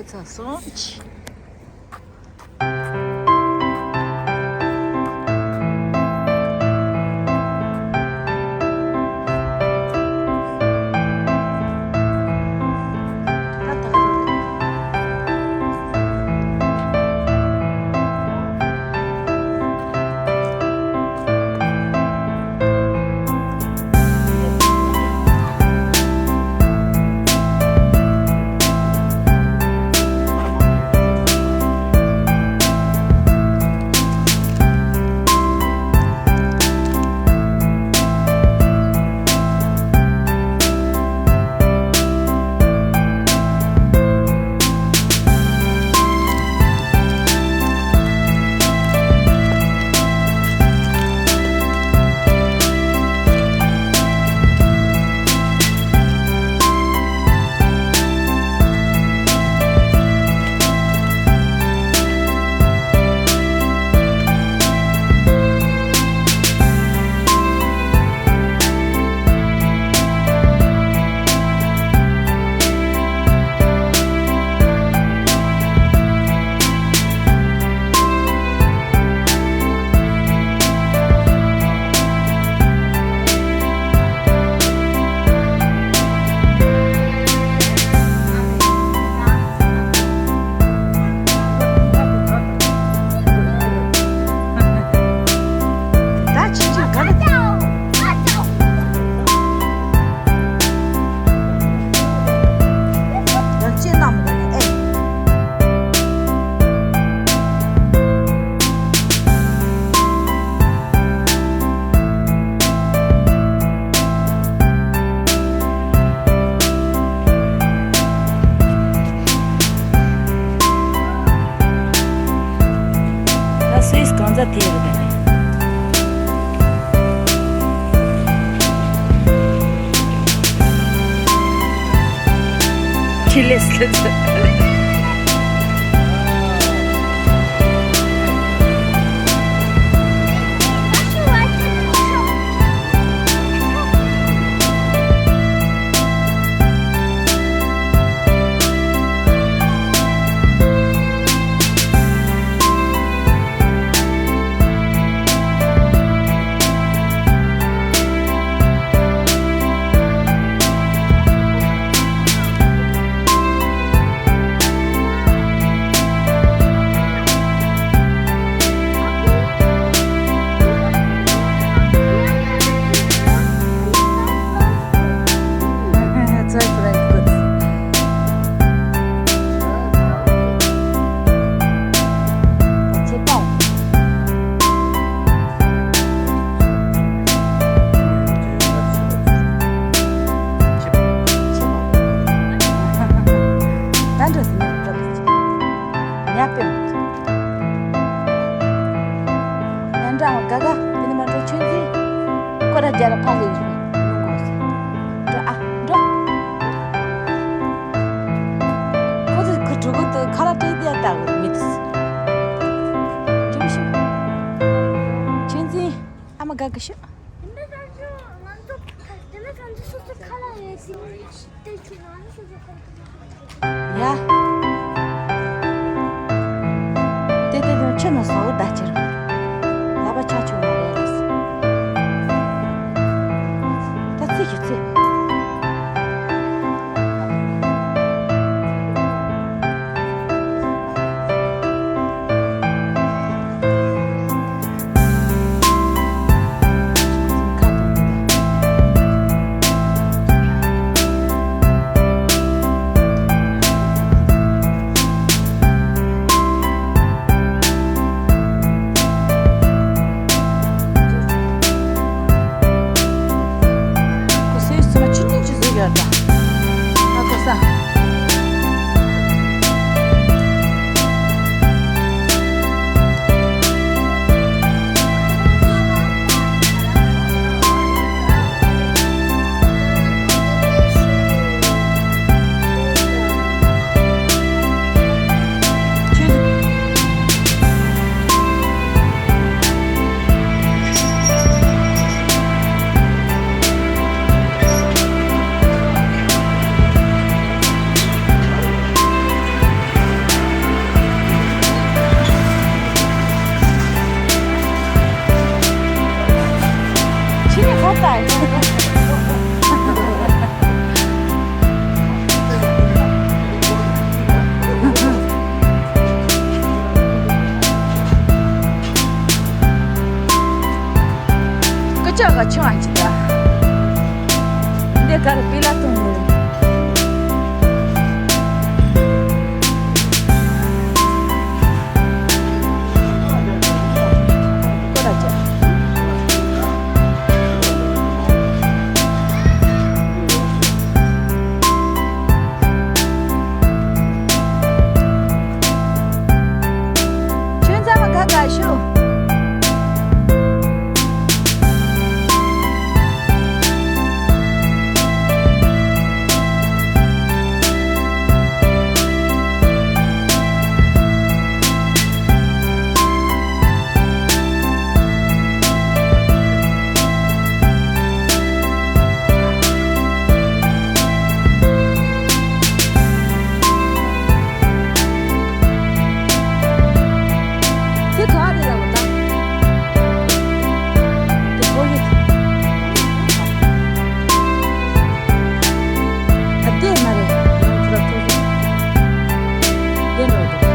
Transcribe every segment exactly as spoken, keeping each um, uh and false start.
ཚ་སོང་ཆི། ད་སུད་སི་གང་ཚ་དེ་རེད་ད། ཁྲི་ལེ་སི་ལེ་ཚོ། ད་འགྲོ་ཟིན་ན་འགྲོ་མི་ཚེ་ཉ་དཔེ་མི་ཐུབ། ཡང་འདྲ་བ་དགའ་དགའ་དེ་ནི་མ་འགྲོ་ཆོས་འཛིན། ཁོ་ར་རྒྱ་ལ་ཕ་ལས་རིང་ཡོང་དགོས་ཟེར། འགྲོ་ཨ་འགྲོ། ཁོ་ཚོས་ཁོ་གྲོད་ཁོག་ཏུ་ཁ་ལག་སྤྲད་དེ་ཡ་ལྟ་དགོས་མི་འདུག་ཟེར། འགྲོ་མི་ཤོག་ཆོས་འཛིན། ཨ་མ་དགའ་དགའ་ཤོག་དེ་མིན་ང་ཚོ་དེ་མིན་ང་ཚོ་སོ་སོ་ཁ་ལག་རེད་དེ་མིན་དེ་ཆུ་ང་ཚོ་སོ་སོ་ཁ་ལག་ཡ། དེ་དེ་དེ་ཆུ་ན་སོ་ད་ཁྱེར། ལ་བ་ཆ་ཆུ་ན་རེད་ལ་སི། ད་ཚི་ཞིག་ཚི། ཁ་ཆུང་ཨ་ཅི་ད། འདི་གར་པི་ལ་ཏུང་ནི། ཁོ་ར་ཅོ། ཁྱོད་ཚང་མ་ག་ག་ཤོག་དེ་ག་རེ་ལབ་ད། དེ་ཁོ་ཡི། ཨ་དེ་མ་རེད། ཡང་ཁོ་ར་ཁོ་ཡི། དེ་འགྲོ་དེ།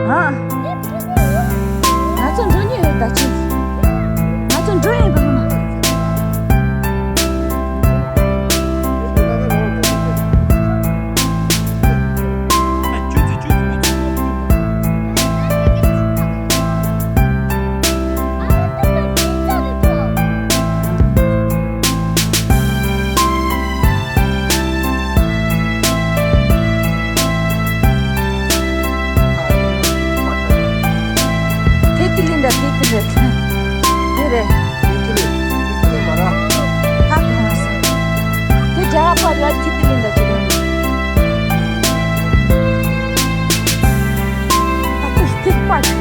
ཨ། ང་ཚོ་འགྲོ་ཉེ་ཡོད་ད་ཅི། ང་ཚོ་འགྲོ་ཡིན་པ་ལུང་ན། ཐེ་ཐི་ལི་འདྲ་ཐེ་ཐི་ལི། དེ་རེད། ཐེ་ཐི་ལི། ཐེ་ཐི་ལི་མ་ར། ཧ་གོ་མ་སོང་། དེ་རྒྱ་གར་པ་ར་ཐེ་ཐི་ལི་འདྲ་ཅིག་རེད། ཨ་ཏི་སྟེགས་པ་ཅིག་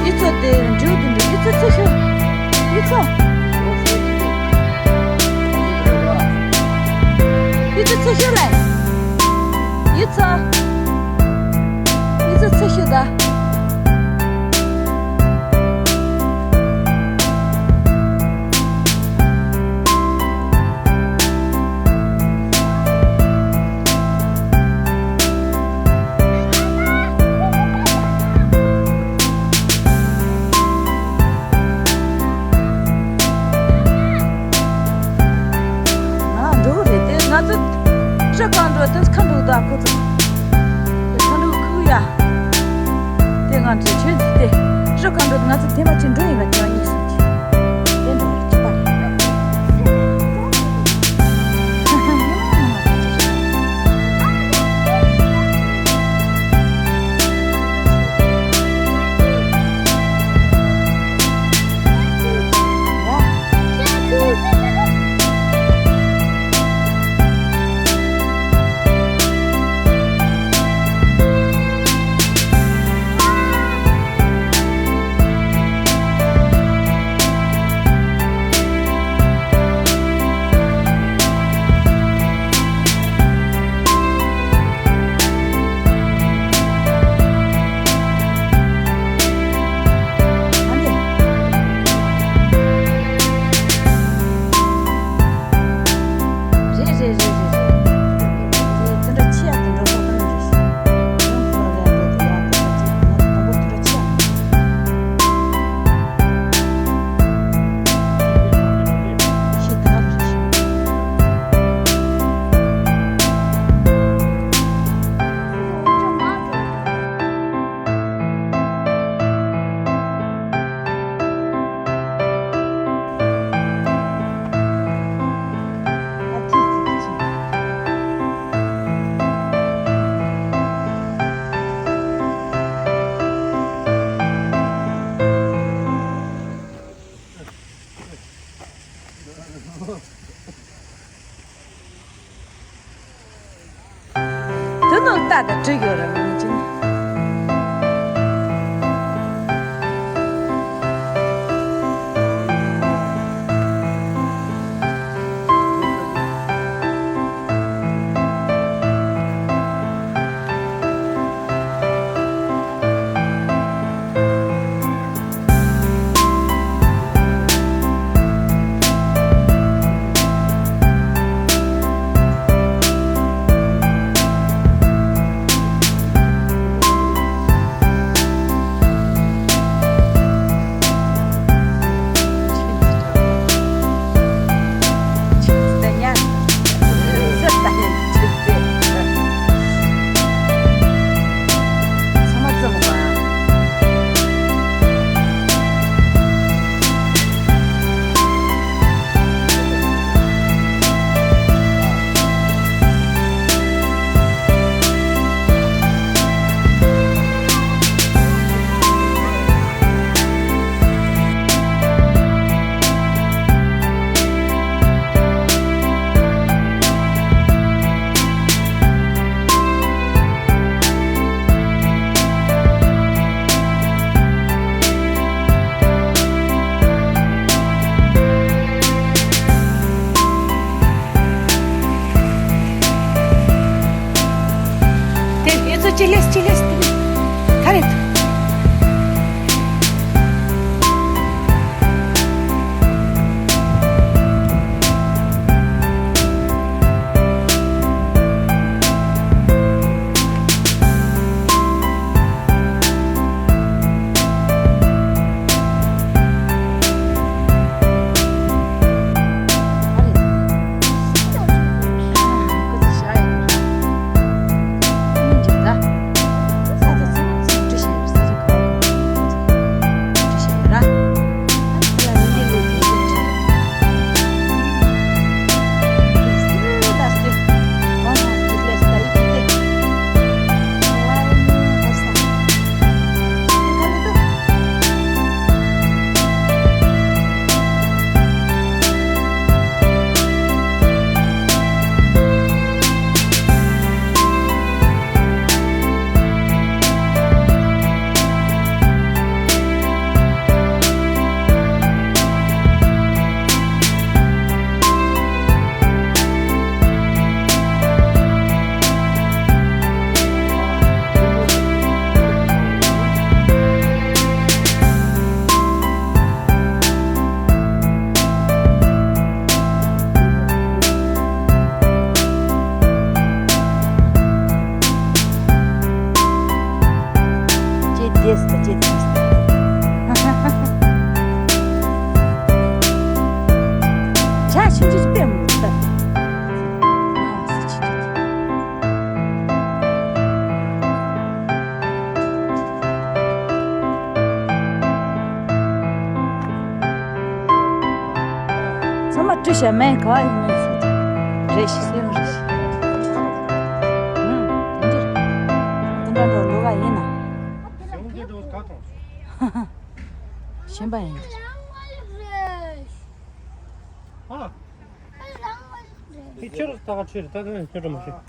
ཡིག་ཚད་དེ་འགྲོ་དེ་འགྲོ། ཡིག་ཚད་ཚད་ཤོག་ཡིག་ཚད། ཡིག་ཚད་ཚད་ཤོག་ལ། ཡིག་ཚད། ཡིག་ཚད་ཚད་ཤོག་ད། ང་འགྲོ་གི་རེད་དེ། ང་ཚོ་ཤོག་གང་འགྲོ་དེ་ཁ་འགྲོ་ད་ཁོ་ཚོ། དེ་ཁ་འགྲོ་ཁུག་ཡ། དེ་ང་ཚོ་ཁྱོད་ཚོ་དེ་ཤོག་གང་འགྲོ་དེ། ང་ཚོ་དེ་མ་ཅིག་འགྲོ་ཡིན་པ་དེ་བ་གཉིས་སུ་ཅི། དེ་འགྲོ་རེད་ཅི་པ་རེད། དེ་ནང་རྟ་དང་བྲིས་ཡོད་རེད་ང་ཅི། དེ་ཨེ་ཚོ་ཅི་ལེས་ཅི་ལེས་དེ་ག་རེད། ཅེས་བདེས་སོ་ཅེས་བདེས་སོ། ཇ་ཆུང་ཆུང་ཅིག་སྟེར་མོ་ལྟ། ཚང་མ་བཀྲུས་བྱས་མེད་ག་བ་ཡིན་མིན་སོ། རེད་ཤི་སེམས་རེད་ཤི། ཨུམ། དེ་འདྲ་རེད། དེ་འདྲ་འགྲོ་ལོ་ག་ཡིན་ན། ཤེས་པ་ཡིན། ཨ། དེ་ཁྱོད་རང་ད་ག་ཁྱོད་རེད་ད་ག་ཁྱོད་རང་མ་ཤེས།